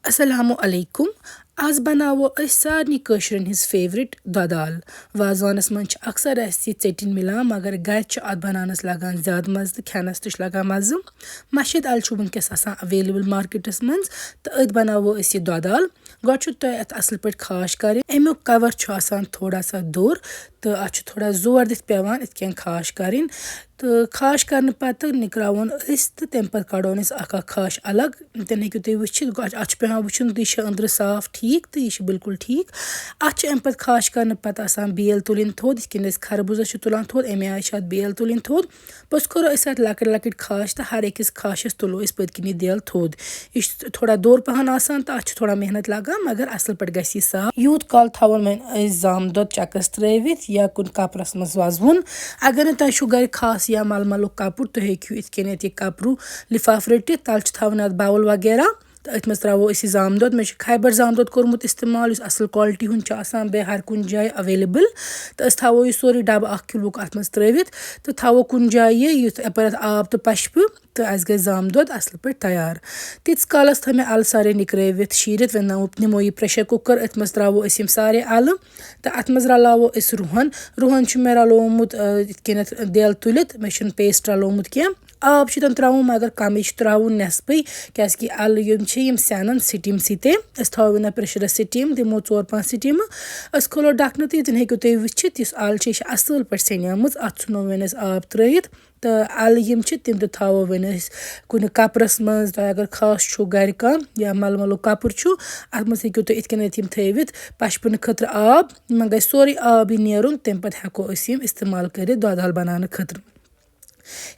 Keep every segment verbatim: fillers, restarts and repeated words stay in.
السلام علیکم۔ آز بناوو أسۍ سارنٕے کٲشرٮ۪ن ہٕنٛز favourite دۄدٕ ٲلہٕ۔ وازوانَس منٛز چھِ اکثر اَسہِ یہِ ژیٚٹِنۍ مِلان، مگر گَرِ چھُ اَتھ بناونَس لگان زیادٕ مَزٕ تہٕ کھٮ۪نَس تہِ چھُ لگان مَزٕ۔ مَشیٖد ٲلہٕ چھُ وٕنکیٚس آسان available مارکیٹَس منٛز، تہٕ أتھۍ بناوو أسۍ یہِ دۄدٕ ٲلہٕ۔ گۄڈٕ چھُ تۄہہِ اَتھ اَصٕل پٲٹھۍ خاش کَرٕنۍ۔ اَمیُک cover چھُ آسان تھوڑا سا دوٚر، تہٕ اَتھ چھُ تھوڑا زور دِتھ پٮ۪وان یِتھ کٔنۍ خاش کَرٕنۍ۔ تہٕ خاش کَرنہٕ پَتہٕ نِکراوون أسۍ، تہٕ تَمہِ پَتہٕ کَڑون أسۍ اَکھ اَکھ خاش الگ۔ تَتٮ۪ن ہیٚکِو تُہۍ وٕچھِتھ، گۄ-، اَتھ چھُ پٮ۪وان وٕچھُن، یہِ چھا أنٛدرٕ صاف ٹھیٖک تہٕ یہِ چھُ بِلکُل ٹھیٖک۔ اَتھ چھُ اَمہِ پَتہٕ خاش کَرنہٕ پَتہٕ آسان بیل تُلٕنۍ تھوٚد، یِتھ کٔنۍ أسۍ خربوٗزَس چھِ تُلان تھوٚد، اَمہِ آیہِ چھِ اَتھ بیل تُلٕنۍ تھوٚد۔ پوٚتُس کوٚرو أسۍ اَتھ لۄکٕٹۍ لۄکٕٹۍ خاش تہٕ ہر أکِس خاشَس تُلو أسۍ پٔتۍ کِنۍ یہِ دٮ۪ل تھوٚد۔ یہِ چھُ تھوڑا دوٚر پَہَن آسان تہٕ اَتھ چھُ تھوڑا محنت لَگان، مگر اَصٕل پٲٹھۍ گژھِ یہِ صاف۔ یوٗت کال تھاوون وۄنۍ أسۍ زامہٕ دۄد چَکَس ترٛٲوِتھ یا کُنہِ کَپرَس منٛز وَزوُن۔ اگر نہٕ تۄہہِ چھُو گَرِ خاص یا مَلمَلُک کَپُر، تُہۍ ہیٚکِو یِتھ کٔنٮ۪تھ یہِ کَپرُو لِفاف رٔٹِتھ۔ تَلہٕ چھِ تھاوٕنۍ اَتھ bowl وغیرہ۔ تہٕ أتھۍ منٛز ترٛاوو أسۍ یہِ زامہٕ دۄد۔ مےٚ چھُ خیبر زامہٕ دۄد کوٚرمُت استعمال، یُس اَصٕل quality ہُنٛد چھُ آسان، بیٚیہِ ہر کُنہِ جایہِ available۔ تہٕ أسۍ تھاوو یہِ سورُے ڈَبہٕ اَکھ کِلوُک اَتھ منٛز ترٛٲوِتھ تہٕ تھاوو کُنہِ جایہِ یُتھ یَپٲرۍ اَتھ آب تہٕ پَشپہٕ، تہٕ اَسہِ گژھِ زامہٕ دۄد اَصٕل پٲٹھۍ تیار۔ تیٖتِس کالَس تھٲو مےٚ اَلہٕ سارے نِکرٲوِتھ شیٖرِتھ، وۄنۍ ناو-، نِمو یہِ pressure cooker، أتھۍ منٛز ترٛاوو أسۍ یِم سارے اَلہٕ تہٕ اَتھ منٛز رَلاوو أسۍ رُہَن۔ رُہَن چھُ مےٚ رَلومُت، آ، یِتھ کٔنٮ۪تھ دٮ۪ل تُلِتھ، مےٚ چھُنہٕ paste رَلومُت کینٛہہ۔ آب چھُ تَتھ ترٛاوُن، مگر کَمٕے چھُ ترٛاوُن، نٮ۪صفٕے، کیٛازِکہِ اَلہٕ یِم چھِ، یِم سٮ۪نَن steam سۭتۍ۔ أسۍ تھاوو وۄنۍ اَتھ pressureس steam، دِمو ژور پانٛژھ steamہٕ۔ أسۍ کھولو ڈَکھنہٕ تہٕ ییٚتٮ۪ن ہیٚکِو تُہۍ وٕچھِتھ، یُس اَلہٕ چھِ، یہِ چھِ اَصٕل پٲٹھۍ سٮ۪نیمٕژ، اَتھ ژھٕنو وۄنۍ أسۍ آب ترٛٲوِتھ۔ تہٕ اَلہٕ یِم چھِ، تِم تہِ تھاوو وۄنۍ أسۍ کُنہِ کَپرَس منٛز۔ تۄہہِ اگر خاص چھُو گَرِ کانٛہہ یا مَلمَلُک کَپُر چھُ، اَتھ منٛز ہیٚکِو تُہۍ یِتھ کٔنٮ۪تھ یِم تھٲوِتھ پَشپٕنہٕ خٲطرٕ آب۔ یِمَن گژھِ سورُے آب یہِ نیرُن، تَمہِ پَتہٕ ہٮ۪کو أسۍ یِم استعمال کٔرِتھ دۄدٕ ٲلہٕ بَناونہٕ خٲطرٕ۔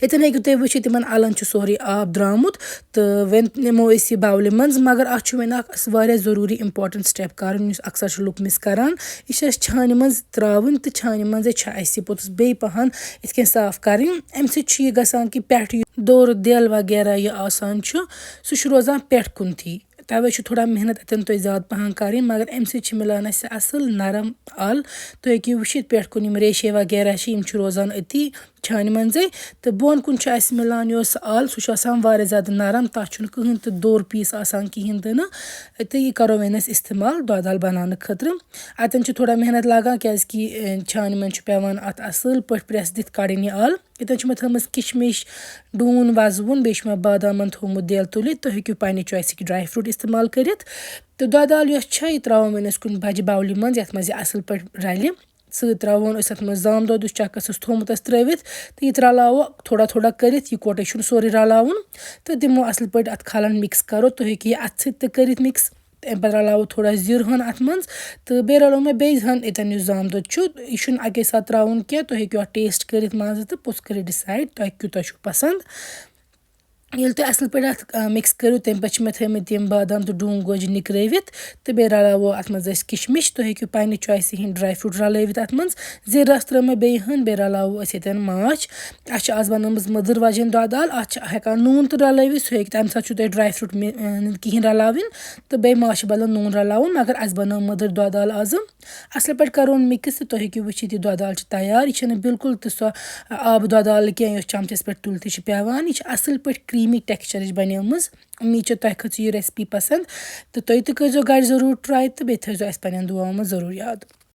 ییٚتٮ۪ن ہیٚکِو تُہۍ وٕچھِتھ، یِمَن اَلَن چھُ سورُے آب درٛامُت۔ تہٕ وۄنۍ نِمو أسۍ یہِ bowlہِ منٛز، مگر اَتھ چھُ وۄنۍ اَکھ اَسہِ واریاہ ضروٗری important step کَرُن، یُس اَکثَر چھِ لُکھ miss کَران۔ یہِ چھِ اَسہِ چھانہِ منٛز ترٛاوٕنۍ تہٕ چھانہِ منٛزٕے چھِ اَسہِ یہِ پوٚتُس بیٚیہِ پَہَن یِتھ کٔنۍ صاف کَرٕنۍ۔ اَمہِ سۭتۍ چھُ یہِ گژھان کہِ پٮ۪ٹھٕ یہِ دوٚر دٮ۪ل وغیرہ یہِ آسان چھُ، سُہ چھُ روزان پٮ۪ٹھ کُنتھٕے۔ تَوَے چھُ تھوڑا محنت اَتٮ۪ن تۄہہِ زیادٕ پَہَن کَرٕنۍ، مگر اَمہِ سۭتۍ چھِ مِلان اَسہِ اَصٕل نَرَم اَل۔ تُہۍ ہیٚکِو وٕچھِتھ، پٮ۪ٹھ کُن یِم ریشے وغیرہ چھِ، یِم چھِ روزان أتی چھانہِ منٛزٕے۔ تہٕ بۄن کُن چھُ اَسہِ مِلان یۄس اَل، سُہ چھُ آسان واریاہ زیادٕ نَرَم، تَتھ چھُنہٕ کٕہٕنۍ تہِ دوٚر piece آسان کِہیٖنۍ تہِ نہٕ۔ تہٕ یہِ کَرو وۄنۍ أسۍ استعمال دۄدٕ ٲلہٕ بَناونہٕ خٲطرٕ۔ اَتٮ۪ن چھِ تھوڑا محنت لَگان، کیٛازِکہِ، اے، چھانہِ منٛز چھُ پٮ۪وان اَتھ اَصٕل پٲٹھۍ press دِتھ کَڑٕنۍ یہِ اَل۔ ییٚتٮ۪ن چھِ مےٚ تھٲومٕژ کِشمِش، ڈوٗن وَزوُن، بیٚیہِ چھُ مےٚ بادامَن تھوٚومُت دٮ۪ل تُلِتھ۔ تُہۍ ہیٚکِو پنٛنہِ choiceٕکۍ dry fruit استعمال کٔرِتھ۔ تہٕ دۄدٕ ٲلہٕ یۄس چھےٚ، یہِ ترٛاوو وۄنۍ أسۍ کُنہِ بَجہِ bowlہِ منٛز، یَتھ منٛز یہِ اَصٕل پٲٹھۍ رَلہِ۔ سۭتۍ ترٛاوون أسۍ اَتھ منٛز زامہٕ دۄد، یُس چَکَس اوس تھوٚومُت اَسہِ ترٛٲوِتھ، تہٕ یہِ تہِ رَلاوو تھوڑا تھوڑا کٔرِتھ، یِکوَٹَے چھُنہٕ سورُے رَلاوُن۔ تہٕ دِمو اَصٕل پٲٹھۍ اَتھ کھَلَن، mix کَرو۔ تُہۍ ہیٚکِو یہِ اَتھٕ سۭتۍ تہِ کٔرِتھ mix۔ تہٕ اَمہِ پَتہٕ رَلاوو تھوڑا زیُر ہَن اَتھ منٛز، تہٕ بیٚیہِ رَلو مےٚ بیٚیہِ ہَن ییٚتٮ۪ن یُس زامہٕ دۄد چھُ۔ یہِ چھُنہٕ اَکے ساتہٕ ترٛاوُن کینٛہہ، تُہۍ ہیٚکِو اَتھ taste کٔرِتھ منٛزٕ تہٕ پوٚتُس کٔرِو decide تۄہہِ کوٗتاہ چھُو پَسنٛد۔ ییٚلہِ تُہۍ اَصٕل پٲٹھۍ اَتھ، آ، mix کٔرِو، تَمہِ پَتہٕ چھِ مےٚ تھٲومٕتۍ یِم بادام تہٕ ڈوٗنۍ گوجہِ نِکرٲوِتھ، تہٕ بیٚیہِ رَلاوو اَتھ منٛز أسۍ کِشمِش۔ تُہۍ ہیٚکِو پنٛنہِ choiceہِ ہِنٛدۍ dry fruit رَلٲوِتھ اَتھ منٛز۔ زِرَس ترٛٲو مےٚ بیٚیہِ ہَن، بیٚیہِ رَلاوو أسۍ ییٚتٮ۪ن ماچھ۔ اَسہِ چھِ آز بَنٲومٕژ مٔدٕر وَجَن دۄدٕ ٲلہٕ، اَتھ چھِ ہٮ۪کان نوٗن تہِ رَلٲوِتھ، سُہ ہیٚکہِ، تَمہِ ساتہٕ چھُو تۄہہِ dry fruit مِ-، اۭں، کِہیٖنۍ رَلاوٕنۍ، تہٕ بیٚیہِ ماچھِ بدلہٕ نوٗن رَلاوُن، مگر اَسہِ بَنٲو مٔدٕر دۄدٕ ٲلہٕ آزٕ۔ اَصٕل پٲٹھۍ کَرون mix تہٕ تُہۍ ہیٚکِو وٕچھِتھ، یہِ دۄدٕ ٲلہٕ چھِ تیار۔ یہِ چھَنہٕ بِلکُل تہِ سۄ آبہٕ دۄدٕ ٲلہٕ کینٛہہ، یۄس چَمچَس پٮ۪ٹھ تُلتھٕے چھِ پٮ۪وان۔ یہِ چھِ اَصٕل پٲٹھۍ creamy textureٕچ بَنیمٕژ۔ اُمید چھِ تۄہہِ کھٔژوٕ یہِ recipe پَسنٛد، تہٕ تُہۍ تہِ کٔرۍزیو گَرِ ضروٗر try، تہٕ بیٚیہِ تھٲیزیو اَسہِ پنٛنٮ۪ن دُعاہَن منٛز ضروٗر یاد۔